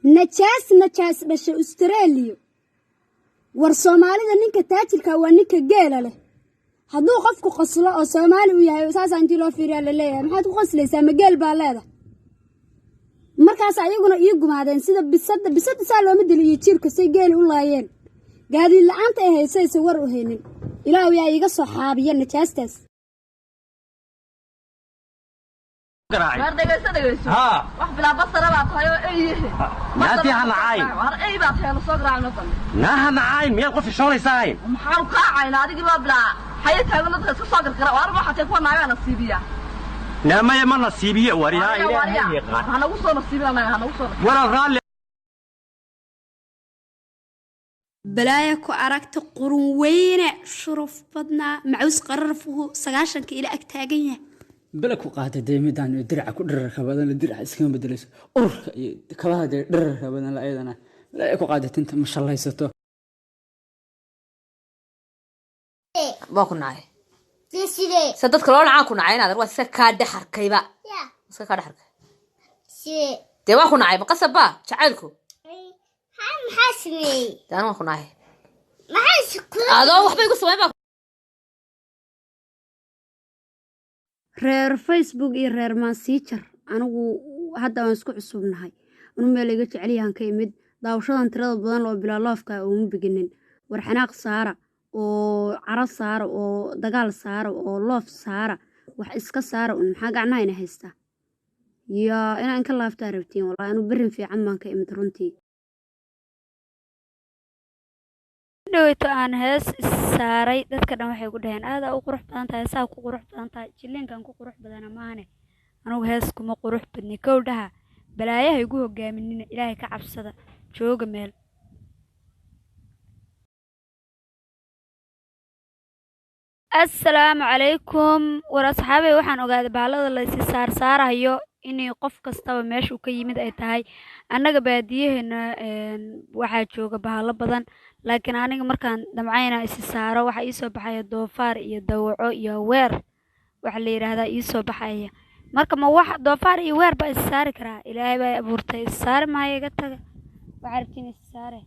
Najaas, najaas dhashay Australia. War Soomaalida ninka taajirka waa ninka geela leh. Hadduu qofku qoslo oo Soomaali u yahay, saasaa intii loo fiiriyaa laleeyahay, "Maxaad ku qoslaysaa? Ma geel baa leedahay?" Markaas ayaguna ii gumaadeen sida bisada. Bisada saa looma dili iyo jiirka say geeli u laayeen. Gaadiid la-aanta ay haysaysa war u haynin. Ilaahu yaa iiga soo xaabiya najaastaas. Waar, dhegayso, dhegayso. Haa. Wax bilaa basara baa tahay oo eyyahe. Naantii ha nacayn. War, ey baa tahay, la soo garaacno dambe. Naaha nacayn, miyaad qof ishoonaysaa? Maxaanu kaacaynaa? Adigii baa bilaa xaye taagan, dadka iska soo gargara. Waar, waxaa tahay kuwa naagaa nasiibiya. Naamaya ma nasiibiye, war yaa Ilaahay yaqaan. Ha nagu soo nasiibin annaga, ha nagu soo nasiibin. Walaal, raalli. Balaaya ku aragta, qurun weyne, shuruf badnaa, macaws qararfuhu 90-ka ila ag taagan yahay. Bela ku qaata dee, midaan diraca ku dherarka badan, diraca iskama bedelayso, ururka iyo kabaha dee dherarka badan la, ayadana bela ku qaada, tinta ma shallaysato. Waa ku nacay se dadka loo nacaan ku nacay inaad waa iska kaa dhexarkayba, iska kaa dhexarkay dee. Waa ku nacay, maqasab baa jacaylku dee. Anu waan ku nacay adoo waxba igu samayn baa. Reer Facebook iyo reer Maasiijar, anigu hadda waan isku cusubnahay. Anu meel iga jecelyahan ka imid. Daawashadan tirada badan oo bilaaloofka uma biginin. War, xanaaq saara oo caro saara oo dagaal saara oo loof saara, wax iska saara un. Maxaa gacnaha ina haystaa? Yaa inaan ka laabtaa rabtiin? Wallahi anu berin fiican baan ka imid runtii. Dhaweyto aan hees is saaray, dadka dhan waxay ku dhaheen, "Aada u qurux badan tahay, saa ku qurux badan tahay." Jiliinkan ku qurux badana maahane, anugu hees kuma qurux badni. Kow dhaha, balaayaha igu hogaaminina, Ilaahay ka cabsada, jooga meel. Assalaamu calaykum. War asxaabey, waxaan ogaaday bahalada la isi saarsaarayo inay qof kastaba meeshuu ka yimid ay tahay. Annaga baadiyaheena waxaa jooga bahalo badan, laakiin aniga markaan damcayna isi saaro, waxaa iisoo baxaya doofaar iyo dawaco iyo weer waxa la yidhaahdaa iisoo baxaya. Marka ma wax doofaar iyo weer baa is saari karaa? Ilaahay baa abuurtay, is saari maayo. Iga taga, waxaa rabtiin is saare.